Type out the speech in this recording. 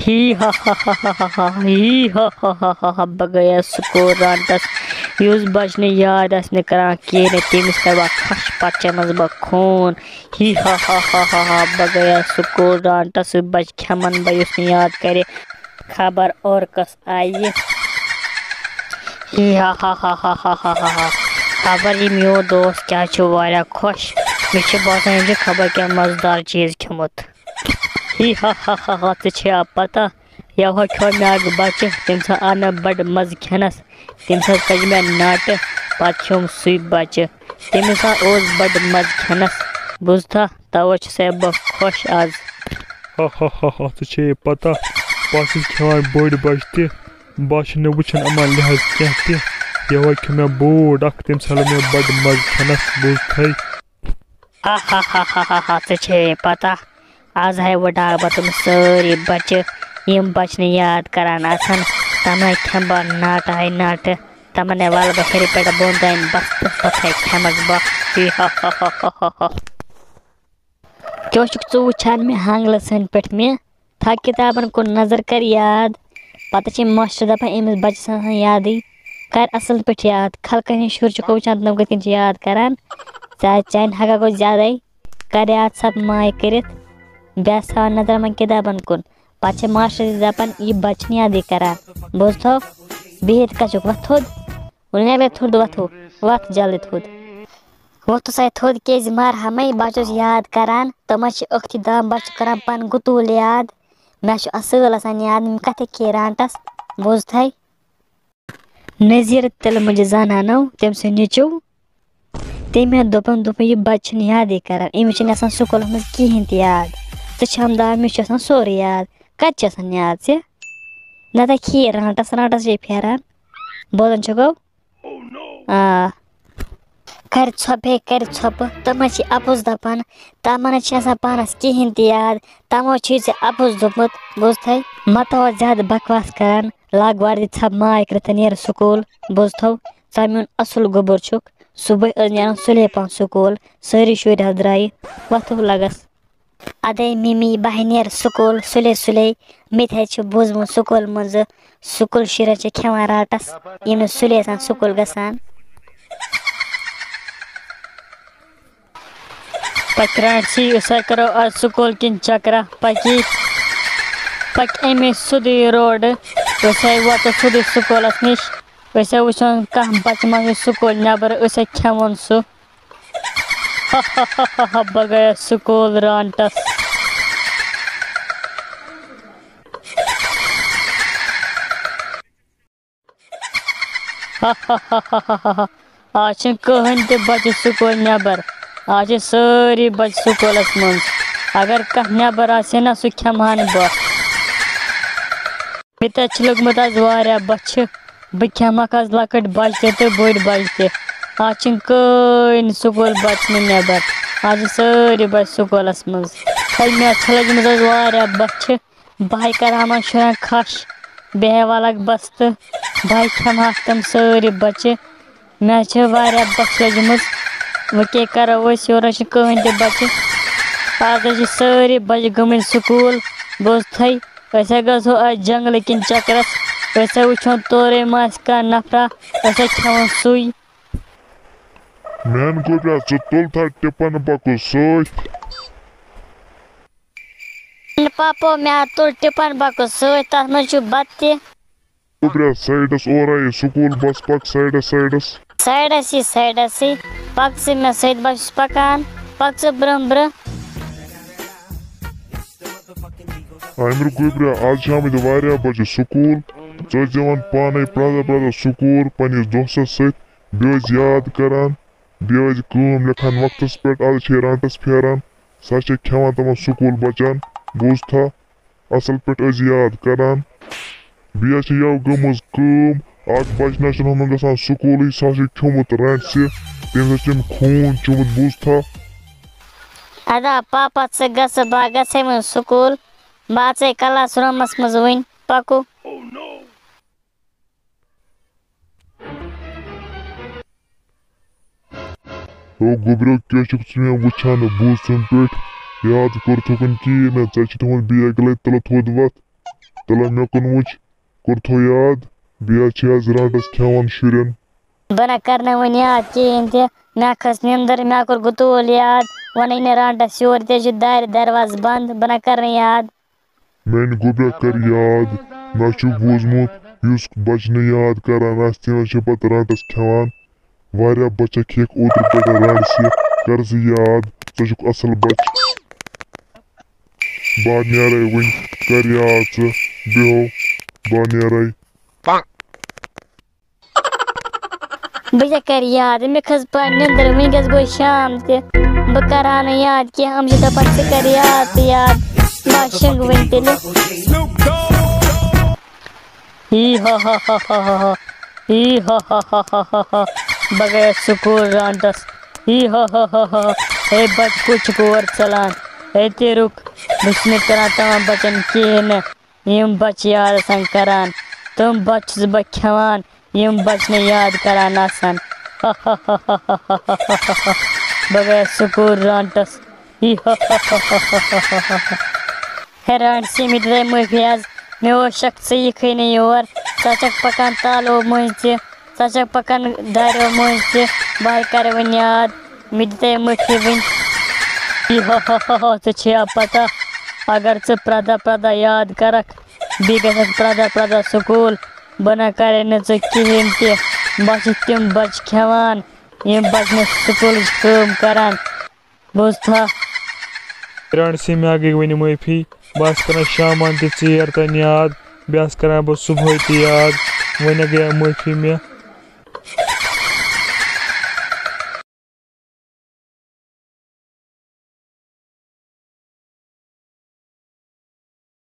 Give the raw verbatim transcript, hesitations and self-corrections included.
ہی ہا ہا ہا ہا ہا ہا، ہی ہا ہا ہا ہا ہا، بہٕ گٔیَس سکوٗل رانٛٹَس۔ یُس بَچہٕ نہٕ یاد آسہِ نہٕ کران کِہیٖنۍ نہٕ، تٔمِس کَرٕ بہٕ کھَش، پَتہٕ چَمَس بہٕ خوٗن۔ ہی ہا ہا ہا ہا ہا، بہٕ گٔیَس سکوٗل رانٛٹَس، سُہ بَچہٕ کھٮ۪مَن بہٕ یُس نہٕ یاد کَرِ۔ خبر اورٕ کۄس آیہِ۔ ہی ہا ہا ہا ہا ہا ہا ہا ہا۔ خبر یہِ میون دوست کیٛاہ چھُ واریاہ خۄش۔ مےٚ چھُ باسان، أمۍ چھُ خبر کیٛاہ مَزٕدار چیٖز کھیوٚمُت۔ ہی ہا ہا ہا ہا، ژےٚ چھے یا پتہ؟ یَوٕ ہا کھیوٚو مےٚ اکھ بَچہٕ، تٔمِس ہا آو مےٚ بَڑٕ مَزٕ کھٮ۪نَس۔ تٔمِس حظ کَجہِ مےٚ ناٹہٕ، پَتہٕ کھیوٚم سُے بَچہٕ۔ تٔمِس ہا اوس بَڑٕ مَزٕ کھٮ۪نَس۔ بوٗزتھا، تَوَے چھُسَے بہٕ خۄش آز۔ ہا ہا ہا ہا، ژےٚ چھے پتہ، بہٕ ہا چھُس کھٮ۪وان بٔڑۍ بَچہٕ تہِ، بہٕ ہا چھُس نہٕ وٕچھان یِمَن لحاظ کینٛہہ تہِ۔ یَوٕ ہا کھیوٚو مےٚ بوٚڑ اکھ، تٔمِس ہا لوٚگ مےٚ بَڑٕ مَزٕ کھٮ۪نَس، بوٗزتھَے۔ ہا ہا ہا ہا ہا ہا، ژےٚ چھے پتہ، آز ہاے وٕڈاو بہٕ تِم سٲری بَچہٕ، یِم بَچہٕ نہٕ یاد کران آسَن، تِمَے کھٮ۪مہٕ بہٕ ناٹہٕ ہاے ناٹہٕ، تِمَن ہے وَلہٕ بہٕ ہیٚرِ پٮ۪ٹھ بۄن تام بَستہٕ، پَتہٕ ہاے کھٮ۪مَکھ بہٕ۔ ہی ہا ہا ہا ہا ہا ہا۔ کیٛاہ چھُکھ ژٕ وٕچھان مےٚ ہانٛگلہٕ سٕنٛدۍ پٲٹھۍ مےٚ؟ تھاو کِتابَن کُن نظر، کر یاد۔ پَتہٕ چھِ ماسٹر دَپان أمِس بَچَس آسان یادٕے۔ کر اَصٕل پٲٹھۍ یاد۔ خلقَن ہِنٛدۍ شُرۍ چھِکھ وٕچھان، تِم کِتھ کٔنۍ چھِ یاد کران۔ ژےٚ، چانہِ حقہ گوٚو زیادَے۔ کر یاد ژھۄپہٕ ماے کٔرِتھ۔ بیٚیہِ آسہٕ تھاوان نظر یِمَن کِتابَن کُن۔ پَتہٕ چھِ ماسٹر تہِ دَپان، یہِ بَچہٕ چھِنہٕ یادٕے کران۔ بوٗزتھو؟ بِہِتھ کَتہِ چھُکھ؟ وۄتھ تھوٚد۔ وۄنۍ اگر تھوٚد وۄتھو، وۄتھ جلدی تھوٚد۔ وۄتھُس ہے تھوٚد کیٛازِ مارہَمَے، بہٕ ہا چھُس یاد کران، تِم ہا چھِ ٲکھتٕے دام، بہٕ ہا چھُس کران پَنُن گُتوٗل یاد۔ مےٚ ہا چھُ اَصٕل آسان یاد، یِم کَتھٕ کھے رانٛٹَس، بوٗزتھَے۔ نذیٖر تِلہٕ مُجہِ زنانو، تٔمۍ سُنٛد نیٚچوٗ، تٔمۍ ہا دوٚپُن، دوٚپُن، یہِ بَچہٕ چھُنہٕ یادٕے کران، أمِس چھُنہٕ آسان سکوٗلَس منٛز کِہیٖنۍ تہِ یاد۔ ژٕ چھَم دَپان، مےٚ چھُ آسان سورُے یاد، کَتہِ چھُ آسان یاد ژےٚ؟ نَتہٕ کھے رانٛٹَس، رانٛٹَس چھے پھیران، بوزان چھُکھو؟ آ۔ کَرِ ژھۄپہٕ ہے، کَرِ ژھۄپہٕ۔ تِم حظ چھِ اَپُز دَپان۔ تِمَن حظ چھِنہٕ آسان پانَس کِہیٖنۍ تہِ یاد۔ تِمو چھُے ژےٚ اَپُز دوٚپمُت، بوٗزتھَے؟ مَہ تھاو زیادٕ بکواس کَران۔ لاگ وَردی، ژھَپ ماے کٔرِتھ تہٕ نیر سکوٗل۔ بوٗزتھو؟ ژٕ میون اَصٕل گوٚبُر چھُکھ۔ صُبحٲے ٲسۍ نیران سُلے پَہَن سکوٗل۔ سٲری شُرۍ حظ درٛایہِ۔ وۄتھو لَگَس۔ اَدَے مِمی، بہٕ ہے نیرٕ سکوٗل سُلے سُلے۔ مےٚ تہِ حظ چھُ بوٗزمُت سکوٗل منٛزٕ، سکوٗل شُرٮ۪ن چھِ کھٮ۪وان رانٛٹَس، یِم نہٕ سُلے آسان سکوٗل گژھان۔ پَکہِ رانٛٹسی، أسۍ ہَے کَرو آز سکوٗل کِنۍ چَکرا۔ پَکی، پَکہِ اَمے سیوٚدُے روڈٕ، أسۍ ہَے واتو سیوٚدُے سکوٗلَس نِش۔ أسۍ ہَے وٕچھو کانٛہہ بَچہٕ ما یی سکوٗل نٮ۪بَر، أسۍ ہَے کھٮ۪وون سُہ۔ بہٕ گٔیَس سکوٗل رانٛٹَس۔ آز چھِنہٕ کٕہٕنۍ تہِ بَچہٕ سکوٗل نٮ۪بَر۔ آز چھِ سٲری بَچہٕ سکوٗلَس منٛز۔ اگر کانٛہہ نٮ۪بَر آسہِ ہے نہ، سُہ کھٮ۪مہٕ ہَن بہٕ۔ مےٚ تہِ حظ چھِ لٔگمٕژ آز واریاہ بۄچھِ۔ بہٕ کھٮ۪مَکھ آز لۄکٕٹۍ بَچہٕ تہِ تہٕ بٔڑۍ بَچہٕ تہِ۔ آز چھِنہٕ کٕہٕنۍ سکوٗل بَچہٕ نہٕ نٮ۪بَر۔ آز چھِ سٲری بَچہٕ سکوٗلَس منٛز۔ تہٕ مےٚ چھِ لٔجمٕژ آز واریاہ بۄچھِ۔ بہٕ ہَے کَرٕ ہا یِمَن شُرٮ۪ن کھَش۔ بیٚیہِ ہَے وَلَکھ بَستہٕ۔ بہٕ ہَے کھٮ۪مہٕ ہاکھ تِم سٲری بَچہٕ۔ مےٚ حظ چھِ واریاہ بۄچھِ لٔجمٕژ۔ وۄنۍ کیٛاہ کَرو أسۍ؟ یورٕ حظ چھِنہٕ کٕہٕنۍ تہِ بَچہٕ۔ آز حظ چھِ سٲری بَچہٕ گٔمٕتۍ سکوٗل۔ بوٗزتھٕے؟ أسۍ ہا گژھو اَتھ جنٛگلہٕ کِنۍ چَکرَس۔ أسۍ ہا وٕچھون تورَے ما آسہِ کانٛہہ نفرا۔ أسۍ ہا کھٮ۪وون سُے۔ میٛانہِ گوٚبرا، ژٕ تُل تھا ٹِپَن بۄکُل سۭتۍ۔ پاپو، مےٚ ہا تُل ٹِپَن بۄکُل سۭتۍ، تَتھ منٛز چھُ بَتہٕ تہِ۔ گوٚبرا، سایڈَس اورَے، سکوٗل بَس پَک سایڈَس، سایڈَس۔ سایڈَسٕے، سایڈَسٕے۔ پَک ژٕ مےٚ سۭتۍ، بہٕ چھُس پَکان۔ پَک ژٕ برٛونٛہہ، برٛونٛہہ۔ عامر گوٚبرا، آز چھِ آمٕتۍ واریاہ بَچہٕ سکوٗل۔ ژٕ ٲسۍ یِوان پانَے پرٛٮ۪تھ دۄہ، پرٛٮ۪تھ دۄہ سکوٗل پنٛنِس دوستَس سۭتۍ۔ بیٚیہِ ٲسۍ یاد کَران، بیٚیہِ ٲسۍ کٲم لیکھان وقتَس پٮ۪ٹھ۔ آز چھِ رانٛٹَس پھیران، سُہ چھِ کھٮ۪وان تِمَن سکوٗل بَچَن۔ بوٗزتھا؟ اَصٕل پٲٹھۍ ٲسۍ یاد کَران۔ بیٚیہِ حظ چھِ یَوٕ گٔمٕژ کٲم، اَکھ بَچہٕ نہ چھُنہٕ ہُمَن گژھان سکوٗلٕے، سُہ حظ چھُ کھیوٚمُت رَنٛٹسہِ، تٔمِس حظ چھُ أمۍ خوٗن چوٚمُت، بوٗزتھا؟ اَدا پاپا، ژٕ گژھٕ، بہٕ گژھے وۄنۍ سکوٗل، بہٕ اژے کلاس روٗمَس منٛز وٕنۍ، پَکو۔ او گوٚبریو، کیٛاہ چھُکھ ژٕ مےٚ وٕچھان؟ بوٗزتھَن پٲٹھۍ یاد کوٚرتھُکھ کِہیٖنۍ نہٕ، ژےٚ چھِ تھوٚمُت بیگ لَے تُلِتھ تھوٚد وَتھ۔ تلہ مےٚ کُن وٕچھ، کوٚرتھو یاد؟ بیٚیہِ حظ چھِ آز رانٛٹس کھٮ۪وان شُرٮ۪ن۔ بہٕ نہ کرنہٕ وۄنۍ یاد کِہیٖنۍ تہِ۔ مےٚ کھٔژ نِندٕر، مےٚ کوٚر گُتوٗل یاد۔ وۄنۍ یی نہٕ رانٛٹس یور تہِ، چھِ دارِ دروازٕ بنٛد، بہٕ نہ کرنہٕ یاد۔ میانہِ گوٚبرا کر یاد، مےٚ چھُ بوٗزمُت یُس بچہٕ نہٕ یاد کران آسہِ، تٔمِس چھِ پتہٕ رانٛٹس کھٮ۪وان۔ واریاہ بچہ کھیٚکھ اوترٕ پٮ۪ٹھ رانٛٹسٕے، کر ژٕ یاد، ژٕ چھُکھ اصل بچہٕ۔ بہٕ نیرے وۄنۍ، کر یاد ژٕ، بیٚہو، بہٕ نیرے۔ بہٕ کیٛاہ کرٕ یاد؟ مےٚ کھٔژ پَے نِندٕر، وٕنکیٚس گوٚو شام تہِ۔ بہٕ کرٕ ہا نہٕ یاد کینٛہہ، یِم چھِ دَپان، "ژٕ کر یاد تہٕ یاد۔" بہٕ ہا شۄنٛگہٕ وۄنۍ تیٚلہِ۔ ہی ہا ہا ہا ہا ہا ہا۔ ہی ہا ہا ہا ہا ہا ہا۔ بہٕ گٔیَس سکوٗل رانٛٹَس۔ ہی ہا ہا ہا ہا۔ ہے بَچہٕ، کوٚت چھُکھ اور ژَلان؟ ہے تہِ رُک، بہٕ چھُس نہٕ کران تِمَن بَچَن کِہیٖنۍ نہٕ۔ یِم بَچہٕ یاد آسان کران، تِم بَچہٕ چھُس بہٕ کھٮ۪وان، یِم بَچہٕ نہٕ یاد کران آسان۔ بہٕ گٔیَس سکوٗل رانٛٹَس۔ ہے رانٛٹسٕے، مےٚ دِتَے معٲفی حظ۔ مےٚ اوس شک ژٕ یِکھٕے نہٕ یور۔ ژٕ چھَکھ پَکان تالو مٔنٛزۍ تہِ۔ ژٕ چھَکھ پَکان داریو مٔنٛزۍ تہِ۔ بہٕ ہَے کَرٕ وۄنۍ یاد۔ مےٚ دِتَے معٲفی وۄنۍ۔ ژےٚ چھےٚ یا پَتہ، اگر ژٕ پرٛٮ۪تھ دۄہ پرٛٮ۪تھ دۄہ یاد کَرَکھ، بیٚیہِ گژھَکھ پرٛٮ۪تھ دۄہ پرٛٮ۪تھ دۄہ سکوٗل، بہٕ نہ کَرے نہٕ ژٕ کِہیٖنۍ تہِ۔ بہٕ چھِ تِم بَچہٕ کھٮ۪وان، یِم بَچہٕ نہٕ سکوٗلٕچ کٲم کَران۔ بوٗزتھا؟ رانٛٹسٕے، مےٚ گٔے وۄنۍ معٲفی۔ بہٕ آسہٕ کران شامَن تہِ ژیر تام یاد، بیٚیہِ آسہٕ کران بہٕ صُبحٲے تہِ یاد۔ وۄنۍ گٔیے معٲفی مےٚ۔